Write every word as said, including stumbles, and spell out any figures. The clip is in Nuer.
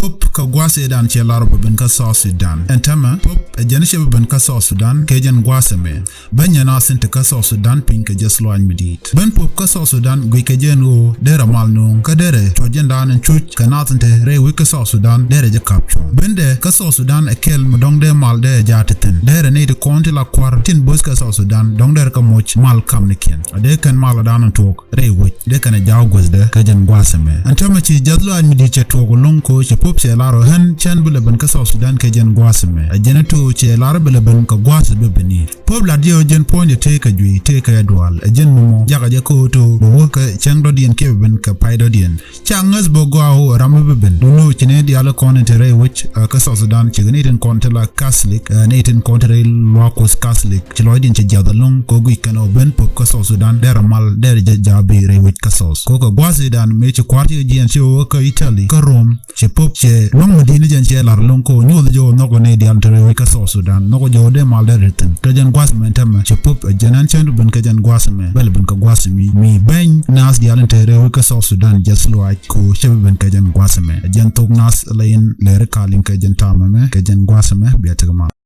Pope kä gua̱a̱th ëëdan cɛ lar bɛ ben kä South Sudan. Ɛn täämɛ Pope ɛ jɛn cɛ bɛ ben kä South Sudan kɛ jɛn gua̱a̱th ɛmɛ. Bä nyɛ naath tin te kä South Sudan piny kɛ jiäth lɔaac mi di̱i̱t. Ben Pope kä South Sudan guic kɛ jɛn ɣöö derɛ mal nööŋ kä derɛ tuɔ̱c jɛn daan in cuc kɛ naath tin te rɛy wec kä South Sudan derɛ jɛ ka̱p cuɔ̱ŋ. Ben dɛ kä South Sudan ɛ kɛl mi dɔ̱ŋ dee mal dee jaat ti thi̱n. Derɛ nɛy ti kɔn ti la kua̱r tin bo̱th kä South Sudan dɔ̱ŋ derɛ kä moc mal ka̱m ni kiɛn. A dee kɛn mal a daan in tuɔɔk rɛy wec dee kɛn ɛ jaw guäthdɛ kä jɛn gua̱a̱th ɛmɛ. Ɛn täämɛ ci jiäth lɔaac mi di̱i̱t cɛ tuɔɔk lo̱ŋ kɛ ci Pope cɛ lar ɣöö ɣän cän bi lɛ ben kä South Sudan kɛ jɛn gua̱a̱th ɛmɛ. Ɛ jɛn ɛ to̱ cɛ lar bi lɛ ben kɛ gua̱a̱th bi ben i̱ Pope lat yɛ ɣöö jɛn puɔ̱nydɛ tëë kɛ juey tëë kɛ dual. Ɛ jɛn mɔmɔ jakä jɛ kä ɣöö to̱ bɛ wä kɛ cäŋ dɔ̱diɛn kiɛ bɛ ben kɛ pay dɔ̱diɛn. Ca ŋäth bä gɔaa ɣöö ram mi bi ben. Duŋni ɣöö ci nɛy diaal kɔn in te rɛy wec, ɛ, kä South Sudan, ci nɛy tin kɔn te la Catholic, ɛ, nɛy tin kɔn te rɛy luaak Kuɔth Catholic. Ci lɔcdiɛn cɛ jiath ɛlɔ̱ŋ kɛ guic kɛn ɣöö ben Pope kä South Sudan derɛ mal derɛ jɛ ja̱a̱p bi rɛy wec kä South. Kɛ kɛ gua̱a̱th ëëdan mëë ci kua̱r ci kɛ jiɛn ci ɣöö kä Italy kä Rome. Ci Pope cɛ luäŋ mi di̱i̱t ni jɛn cɛ lar ɛlɔ̱ŋ kɛ ɣöö nyoth jɛ ɣöö nhɔk nɛy diaal te rɛy wec kä South Sudan. Nhɔk jɛ ɣöö dee mal derɛ thi̱n. Kä jɛn gua̱a̱th mɛ täämɛ ci Pope ɛ jɛn ɛn cäŋ ti ben kä jɛn gua̱a̱th mɛ. Bɛ lɛ ben kä gua̱a̱th mi. Mi beny naath diaal in te rɛy wec kä South Sudan jiäth lɔaac kɛ ɣöö cɛ bɛ ben kä jɛn gua̱a̱th mɛ. Ɛ jɛn thok naath la in lɛri kal in kä jɛn ta̱a̱ mɛmɛ kɛ jɛn gua̱a̱th mɛ bia tekɛ mal.